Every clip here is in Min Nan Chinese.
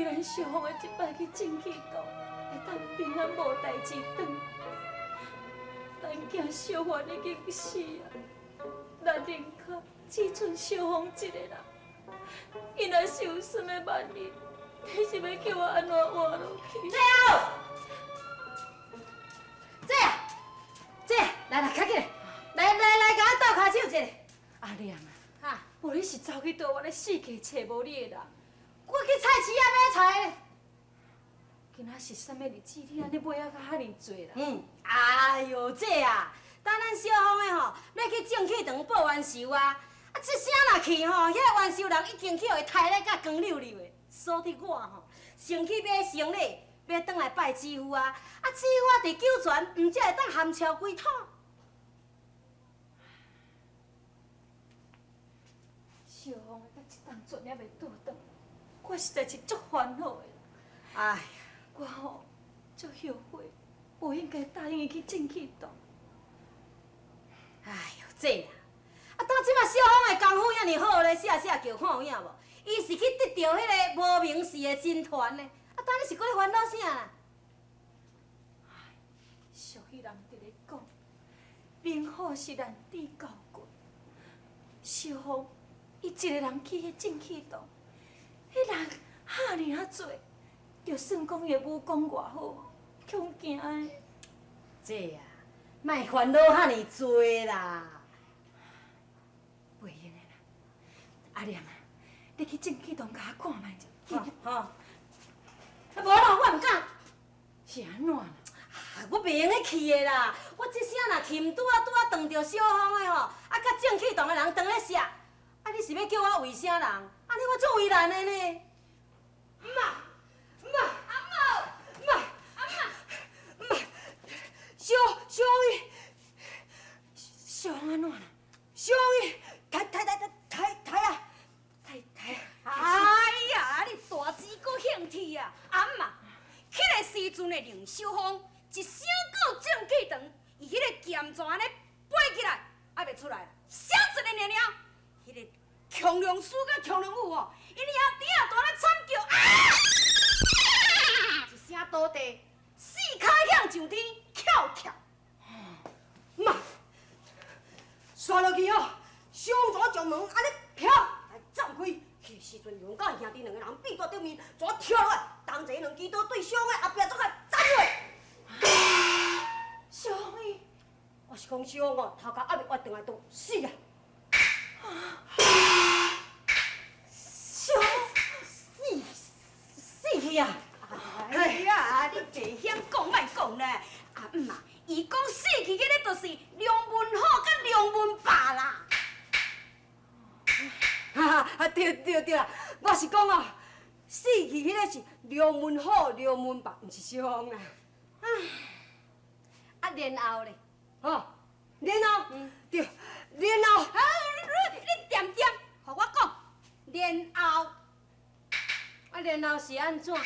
望咱小鳳的這擺去正氣堂，會當平安無代誌轉。咱囝小凡已經死啊，咱寧可只剩小鳳一個人。伊若是有啥物萬一，你是欲叫我按怎活落去？姐，姐，姐，來來，較緊，來來來，共我鬥跤手一下。阿娘啊，哈，無你是走去佗？我咧四界揣無你的人。我去菜市仔買菜。今仔是啥物日子？你按呢買啊較遐爾濟啦？嗯，哎喲，姐啊，等咱小鳳的吼，欲去正氣堂報冤仇啊！啊，這聲若去吼，遐個冤仇人已經去予伊刣咧甲光溜溜的。所以我吼，先去買牲禮，欲轉來拜姊夫啊！啊，姊夫啊，佇酒泉，毋才會當含笑歸土。小鳳的這當陣猶未倒轉，我實在是足煩惱的。哎呀，我吼足後悔，無應該答應伊去正氣堂。哎喲，姐啊，啊，當這馬小鳳的功夫遐爾好咧，寫寫叫看有影無？伊是去得著彼个無名氏的真傳呢。啊，當你是閣咧煩惱啥啦？俗語人佇咧講，明火是難治高骨。小鳳伊一个人去彼正氣堂，彼人哈爾啊濟，就算講伊的武功偌好，恐驚的。姐啊，莫煩惱遐爾濟啦。袂用的啦，阿娘啊，你去正氣堂共我看覓者。吼，啊，無啦，我毋敢。是按怎啦？啊，我袂用得去的啦！我這聲若去，毋拄仔拄仔撞著小鳳的吼，啊，佮正氣堂的人當咧寫，啊，你是欲叫我為啥人？按呢我足為難的呢。媽，媽，阿母，媽，阿媽，媽，小小伊，小鳳按怎啦？小伊，抬抬抬抬抬抬啊，抬抬！哎呀，你大姊閣興起啊！阿姆啊，彼个時陣的林小鳳一聲到正氣堂，伊彼個劍就按呢飛起來，猶袂出來啦，聲一个爾爾，彼個強梁師佮強梁母吼，𪜶兄弟仔大咧慘叫啊！一聲倒地，四跤向上天，翹翹。媽，煞落去哦，小鳳將門按呢飄來走開。彼時陣楊家兄弟兩個人變在頂面，怎跳落來，同齊兩支刀對小鳳的後壁怎個斬落。小鳳伊，我是講小鳳哦，頭殼猶未歪轉來，就死啊！小鳳死死去啊！哎呀，你袂曉講莫講咧，阿姆啊，伊講死去，彼个就是梁文虎佮梁文霸啦。哈哈，對對對啦，我是講哦，死去彼個是梁文虎、梁文霸，毋是小鳳啦。啊，然後咧？吼，然後，對，然後，啊，你恬恬，予我講，然後，啊，然後是按怎？啊，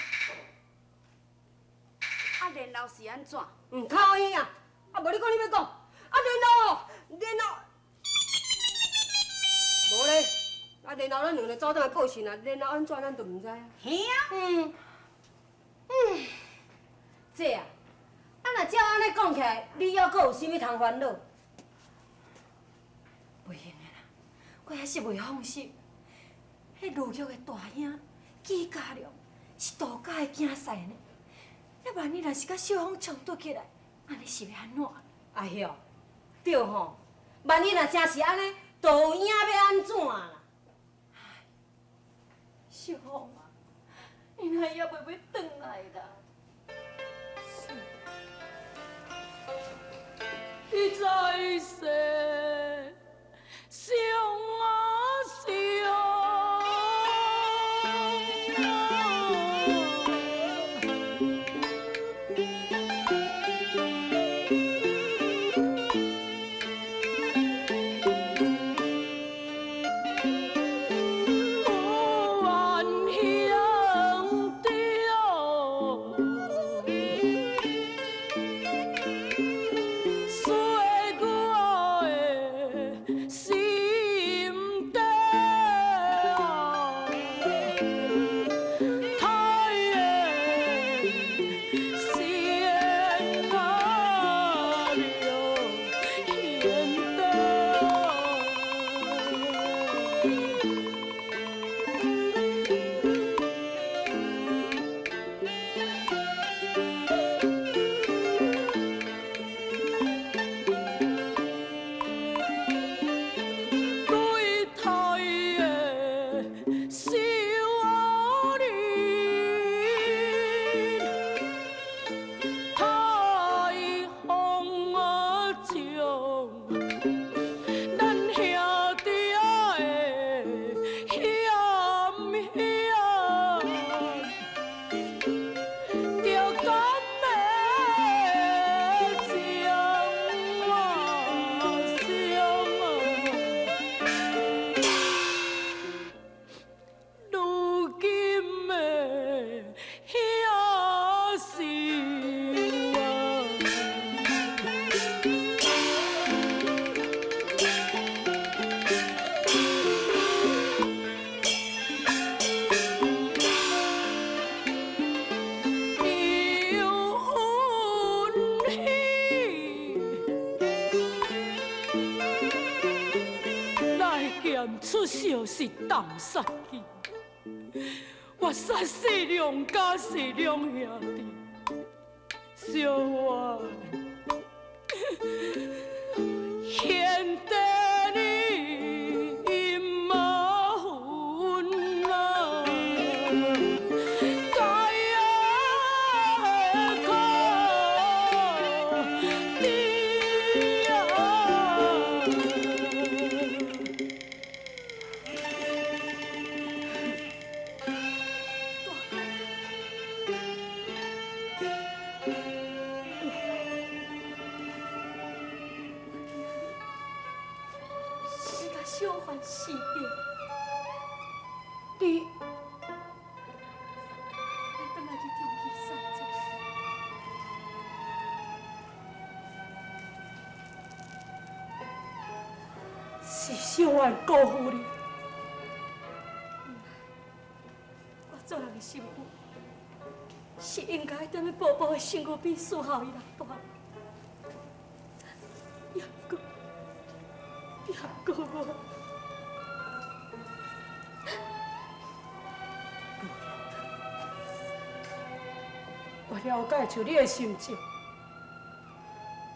然後是按怎？嗯，較好耳啊！啊，無你講你欲講，啊，然後哦，然後，無咧，啊，然後咱兩个走轉來報信啊，然後按怎咱就毋知啊。嘿啊，姐啊，啊若照按呢講起來，你猶閣有啥物通煩惱？袂用的啦，我還是袂放心。彼盧玉的大兄紀家良是杜家的囝婿呢，那萬一若是佮小鳳衝突起來，按呢是欲按怎？哎喲，對吼，萬一若真是按呢，就有影欲按怎啦？小鳳啊，你若猶袂欲轉來啦？你在世上啊上。有缘少是重杀去。我杀死梁家是两兄弟，小婉，贤弟你嘛分啊，该可知啊。是共小凡辞别，你欲转来去中戏散葬。是小婉辜负你。我做人的身份，是应该踮咧宝宝的身躯边侍候伊来大。也毋过，也毋过我。我了解著你的心情。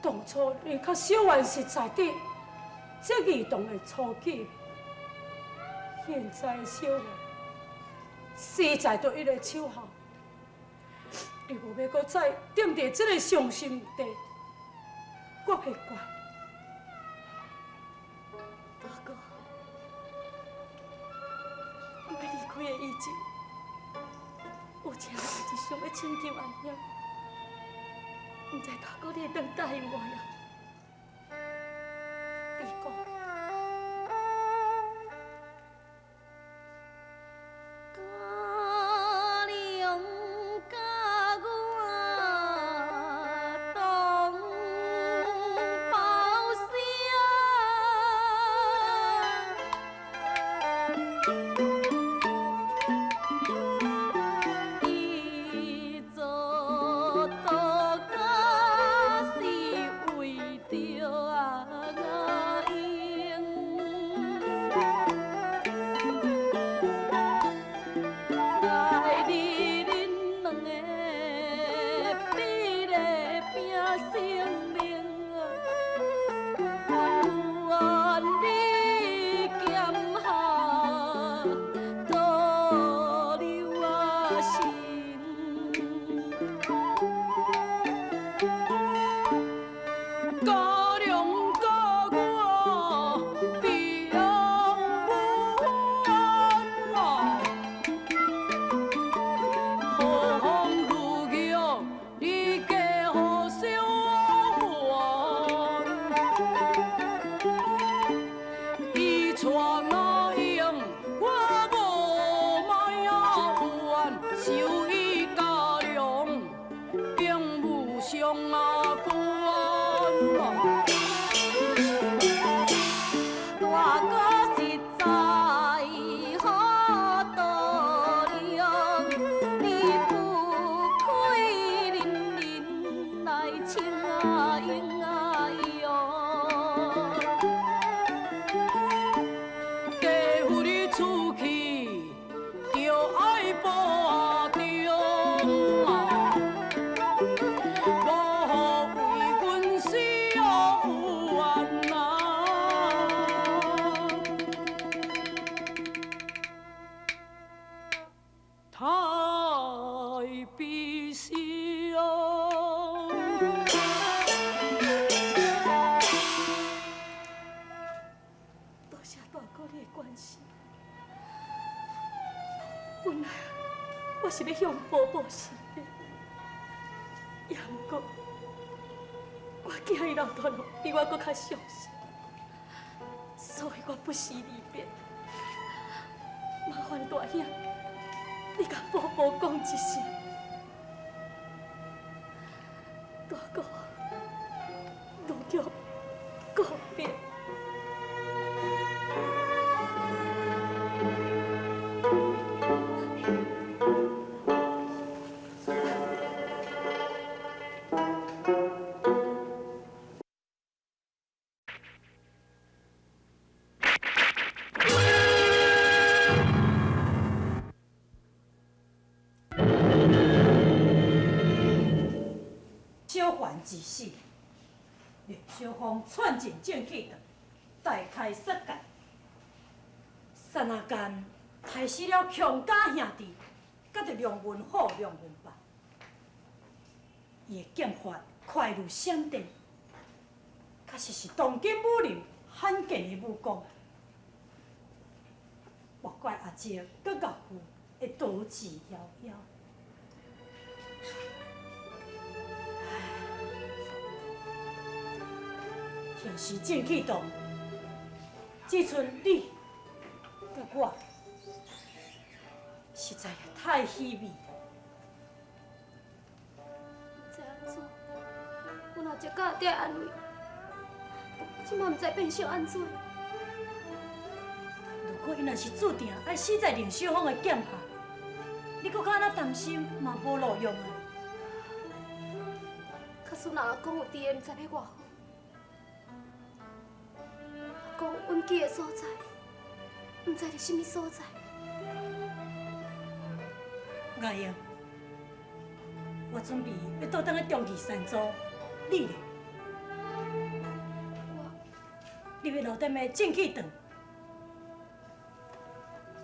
当初你佮小婉是在伫这义堂的初见，现在的小婉死在著伊的手下，你无欲阁再踮伫这个伤心地，我袂怪。大哥，我欲离开的以前，有一项代志想欲请求阿兄，毋知大哥你会当答应我呀？你讲。嘉良佮我同胞声，伊做道家是为著阿英。爱你恁两个比咧拼性命啊，愿你剑下倒流啊身。嘉良佮我并无冤啊，风如玉，你嫁予小婉，伊娶我用，我无卖啊冤，受伊嘉良并无相啊关。大哥实在好度量，你不开恁恁来请啊英啊哟。嫁妇你出去，就爱保重啊，无为阮小冤啊。太悲伤。多谢大哥你的关心。本来我是欲向宝宝辞别，也毋过我惊伊老大人比我阁较伤心，所以我不惜离别。麻烦大兄，你共宝宝讲一声。大哥，如玉告别。一死，林小凤窜进正气堂，大开杀戒，刹那间杀死了强家兄弟，佮著梁文虎、梁文白。伊的剑法快如闪电，确实是当今武林罕见的武功。莫怪阿姐佮岳父会逃之夭夭。现时正气堂，只剩你佮我，实在也太稀微。毋知按怎，阮阿姐佮阿爹安慰，这马毋知变相按怎。如果伊若是注定爱死在林小凤的剑下，你阁较按怎担心嘛无路用啊。假使人若讲有伫的，毋知欲偌好。讲阮记的所在，毋知伫啥物所在。阿英，我准备欲倒转去中义山庄，你咧？我，你欲留踮咧正气堂？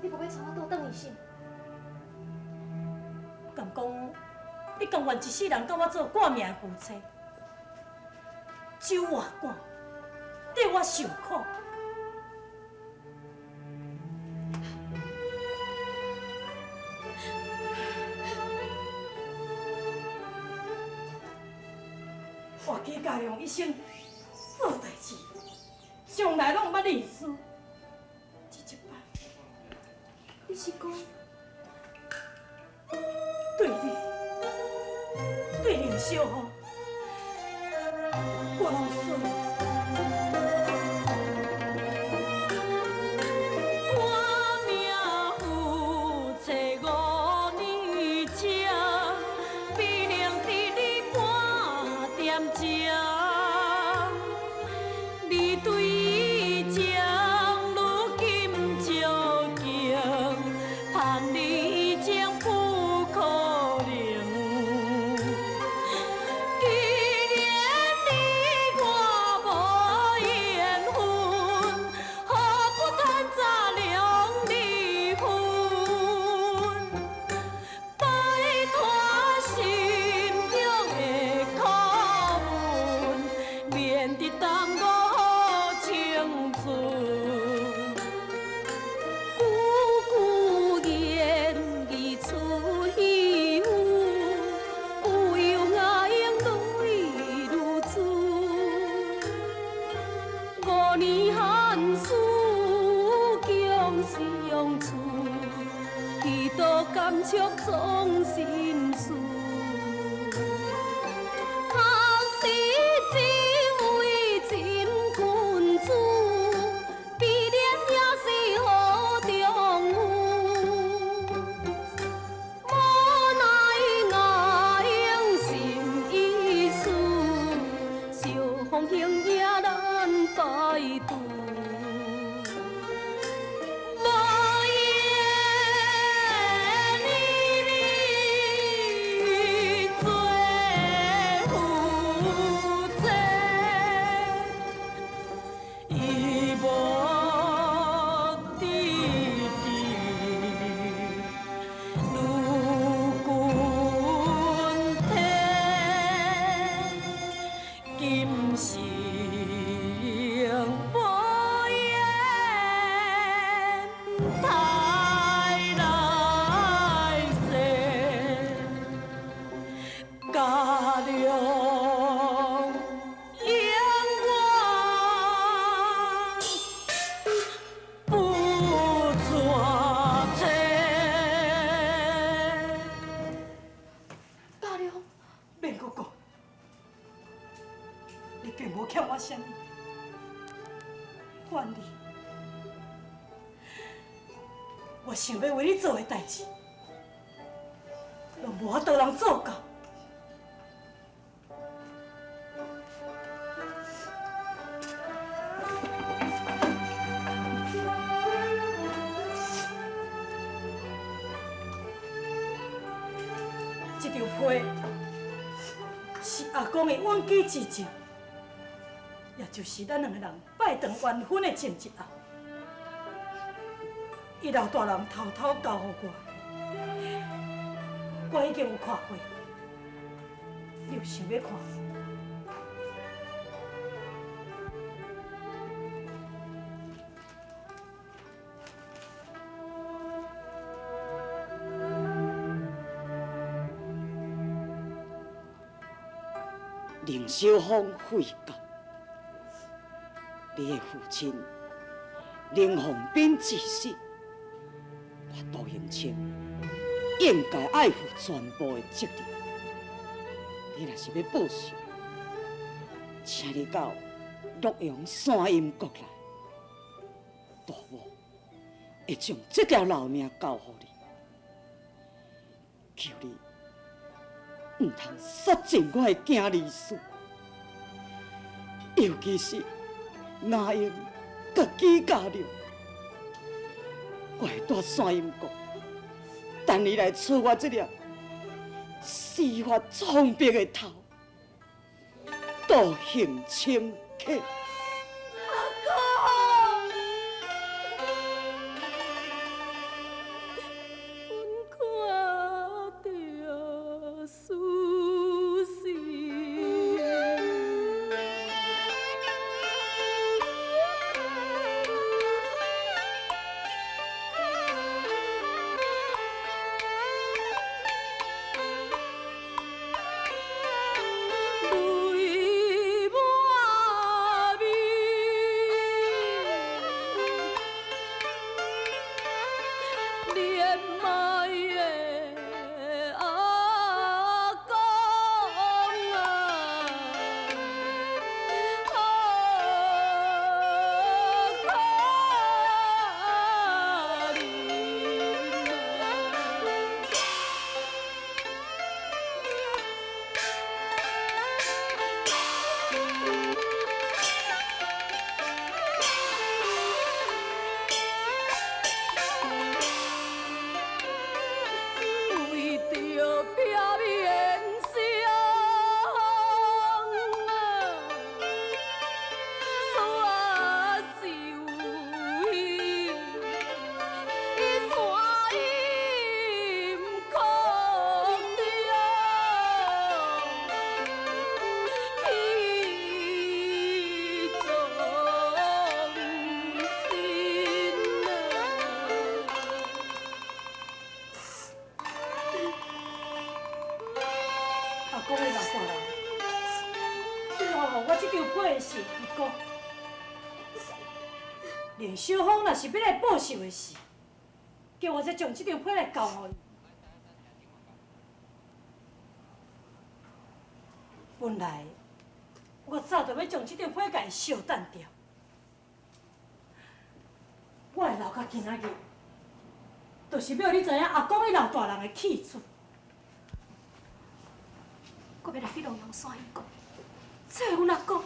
你无欲带我倒转去是？敢讲，你甘愿一世人佮我做挂命的夫妻，酒我管，缀我受苦。我纪家良一生做代志，从来拢毋捌认输。这一摆，你是讲对你，对林小凤，我拢输。我命夫妻五年情，美玲伫你半点钟，你对情如今照镜，盼你情不可能。既然你我无缘分，何不趁早两离分？摆脱心中的苦闷，免得耽误青春。句句言语出虚浮，有由爱用泪如珠。五年寒暑强相处，虚度感触总心事。哭死这位真君子，悲怜也是好丈夫。无奈阿英心已死，小凤形也难摆渡。无言你做夫妻，伊无知己如君体，今生无缘太来世，家良永远不娶妻。大良，免阁讲，你并无欠我啥物，反而我想欲为你做的代志，拢无法度人做到。这张批是阿公的冤家之咒，也就是咱兩个人拜堂完婚的前一暗，伊老大人偷偷交予我，我已經有看過，你有想欲看無？林小芳悔改，你的父親林鳳斌之死，我杜行清應該愛負全部的責任。你若是欲報仇，請你到洛陽山陰國來，大某會將這條老命交予你，求你毋通殺盡我的囝兒孫，尤其是阿英佮紀家良，我會蹛山陰國，等你來取我這粒司法創白的頭，杜行清客。林小芳若是欲來報仇的時，叫我才將這張批來交予伊。本來我早就欲將這張批共伊相等著，我會留到今仔日，就是欲予你知影阿公伊老大人的去處。我欲來去洛陽山陰國，找阮阿公。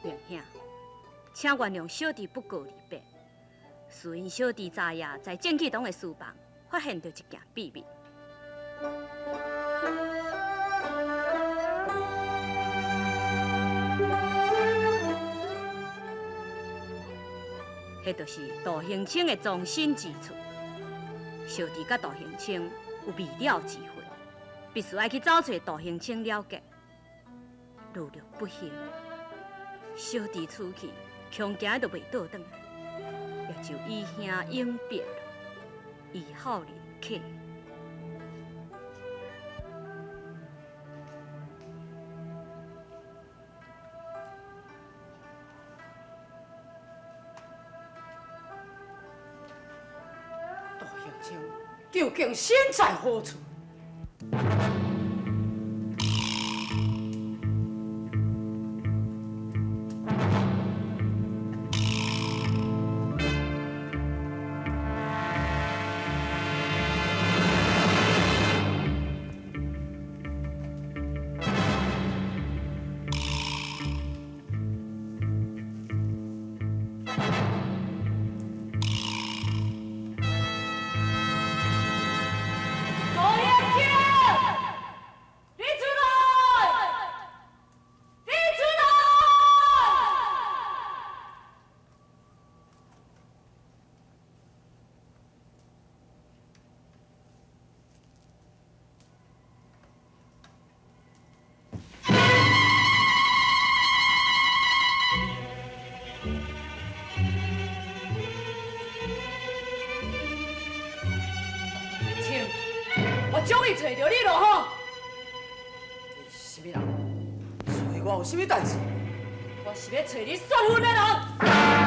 明兄，請原諒小弟不告而別。事因小弟昨夜在正氣堂的書房發現著一件秘密。彼就是杜興清的藏身之處。小弟佮杜興清有未了之恨，必須愛去找揣杜興清了結。如若不幸，小弟出去，恐驚都袂倒轉來，也就以兄永別了，以孝仁客。杜興清究竟身在何處？啥物人？揣我有啥物代誌？我是欲揣你算婚的人。